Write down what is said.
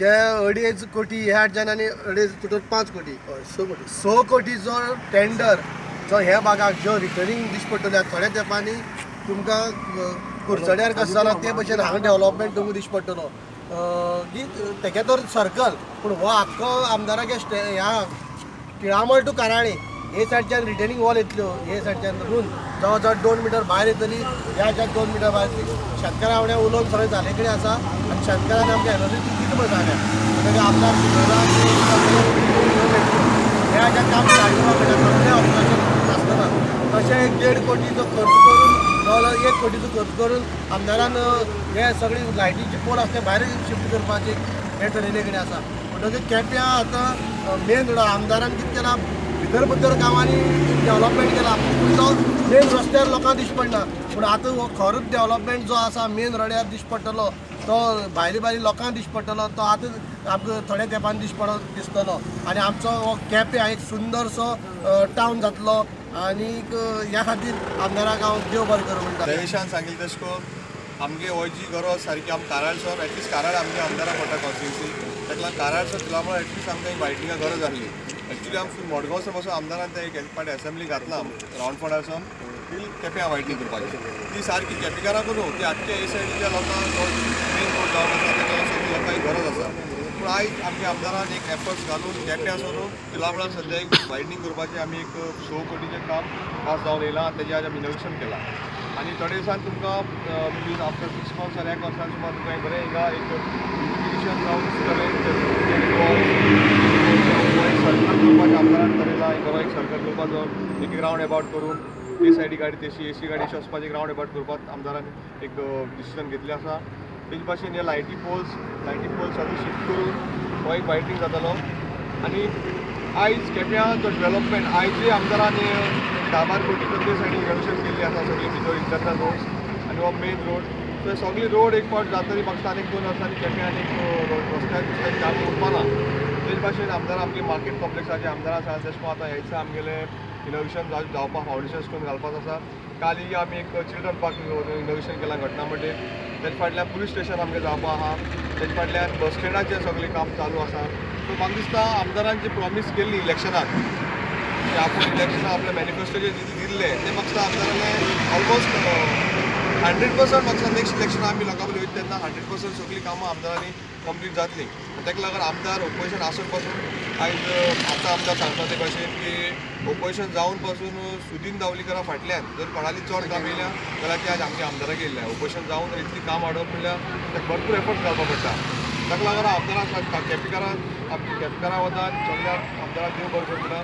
जे 2.5 कोटी ह्या हाडच्यान आनी अडेज टोटल 5 कोटी. हय, 6 कोटी. 6 कोटीचो टेंडर जो ह्या भागाक ज्यो रिटर्निंग दिश्टी पडटल्यो थोड्या तेंपांनी तुमकां, कुडचड्यार कसो जाला ते भशेन हांगा डेवलपमेंट तुमकां दिश्टी पडटलो की तेगे तर सर्कल. पूण हो आख्खो आमदारागे ह्या तिळामळ टू काराळे हे सायडच्यान रिटर्निंग वॉल येतल्यो, हे सायडच्यान रूंद जवळ जवळ 2 मिटर भायर येतली, ह्या ह्याच्यात 2 मिटर भायर येतली. शेतकारा वांगडा उलोवन सगळें जाले कडेन आसा आनी शेतकारान आमकां एनर्जी दिली म्हण सांगल्या. म्हणटकीर आमदार सुदरा ह्या ह्याच्यात काम स्टार्ट करपाक मेळटा, कसलें ऑब्स्ट्रक्शन नासतना. तशें एक 1.5 कोटीचो खर्च करून, जवळ 1 कोटीचो खर्च करून आमदारान हे सगळी लायटीचे पोल आसा ते भायर शिफ्ट करपाचे हे ठरयल्ले कडेन आसा. म्हणटकीर केप्यां आतां मेन रोड आमदारान कितें केलां, भितर भितर गांवांनी डेवलपमेंट केलां, पूण तो मेन रस्त्यार लोकांक दिश्टी पडना. पूण आतां हो खरोच डेवलपमेंट जो आसा मेन रोड्यार दिश्टी पडटलो, तो भायले भायले लोकांक दिश्टी पडटलो, तो आतां आमकां थोड्या तेंपान दिश्टी पडत दिसतलो आनी आमचो हो केप्यां एक सुंदरसो टावन जातलो. आनीक ह्या खातीर आमदाराक हांव देव बरें करूं म्हणटा. दयेशान सांगिल्लें तशें करून आमगे हो जी गरज सारकी आम काराळ सावन एटलिस्ट काराळ आमगे आमदारा पडटा कॉन्स्टिट्युन्सी, ताका लागून काराळ सावन तिलामळ एटलिस्ट आमकां एक वायडनिंगा गरज आसली. एक्चुली आम मडगांव सावन पासून आमदारान ते एक पाटी असेंब्ली घातला रावंड फोंडार सावन तील केप्यां वायडनिंग करपाची. ती सारकी केपेकारांकू न्हू, ती आख्ख्या ए सायडीच्या लोकांक मेन रोड जावन आसा ताका सगळी लोकांक गरज आसा. पूण आयज आमच्या आमदारान एक एफर्ट्स घालून केप्यां सावन तिलामळा सद्या एक वायडनिंग करपाचें आमी एक 6 कोटीचें काम पास जावन येयलां आनी तेजें आज आमी इनॉग्रेशन केलां. आनी थोडे दिसान तुमकां, मे बी आफ्टर 6 मंथ्स आनी एक वर्सान सुमार, तुमकां एक बरें हिंगा एक ब्युटिफिकेशन जावन दिसतलें. एक सर्कल करपाचें आमदारान ठरयलां, एक बरो एक सर्कल करपाचो, एक रावंड एबाउट करून ती सायडी गाडी तशी एसी गाडी अशी वचपाची एक रावंड एबाउट करपाक आमदारान एक डिसिजन घेतलें आसा. तेजे भाशेन हे लायटी पोल्स सगळे शिफ्ट करून हो एक वायडनिंग जातलो. आनी आयज केप्यां जो डेवलपमेंट आयजूय आमदारान 10-12 कोटीचो ते सायडीन रिनोवेशन केल्ली आसा, सगळी भितर इंटरनल रोड्स आनी हो मेन रोड. सो सगळी रोड एक फावट जातरी म्हाका आनीक 2 वर्सांनी केप्यां आनीक रस्त्यार दुसऱ्याक जाम उरपा ना. तेज भाशेन आमदार आमगे मार्केट कॉम्प्लेक्साचे आमदारान सांगलें तशें करून आतां ह्या आमगेलें इनोवेशन जावपाक फावंडेशन स्टोन घालपाक आसा. काली आमी एक चिल्ड्रन पार्क इनोवेशन केलां घटना म्हणजे. तेजे फाटल्यान पुलीस स्टेशन आमगें जावपा आहा, तेजे फाटल्यान बस स्टँडाचें सगळें काम चालू आसा. सो म्हाका दिसता आमदारान जी प्रॉमीस केल्ली इलेक्शनाक की आपूण इलेक्शनाक आपल्या मॅनिफेस्टोचेर दिल्लें तें म्हाका दिसता आमदारान ऑलमोस्ट 100%. म्हाका दिसता नेक्स्ट इलेक्शन आमी लोकां कडेन वयता तेन्ना 100% सगळीं कामां आमदारांनी कंप्लीट जातलीं. आनी ताका लागून आमदार ओपोजिशन आसून पासून आयज आतां आमदार सांगता ते भाशेन की ओपोजिशन जावन पासून सुदीन दावलीकरा फाटल्यान जर कोणाली चड काम येयल्या जाल्यार ते आज आमच्या आमदाराक येयल्या. ओपोजिशन जावन इतली काम हाडप म्हणल्यार ताका भरपूर एफर्ट्स घालपा पडटा. ताका लागून आमदाराक केपेकारान, आमच्या केपेकारां वतान सगळ्या आमदाराक देव बरें करूं म्हणटा.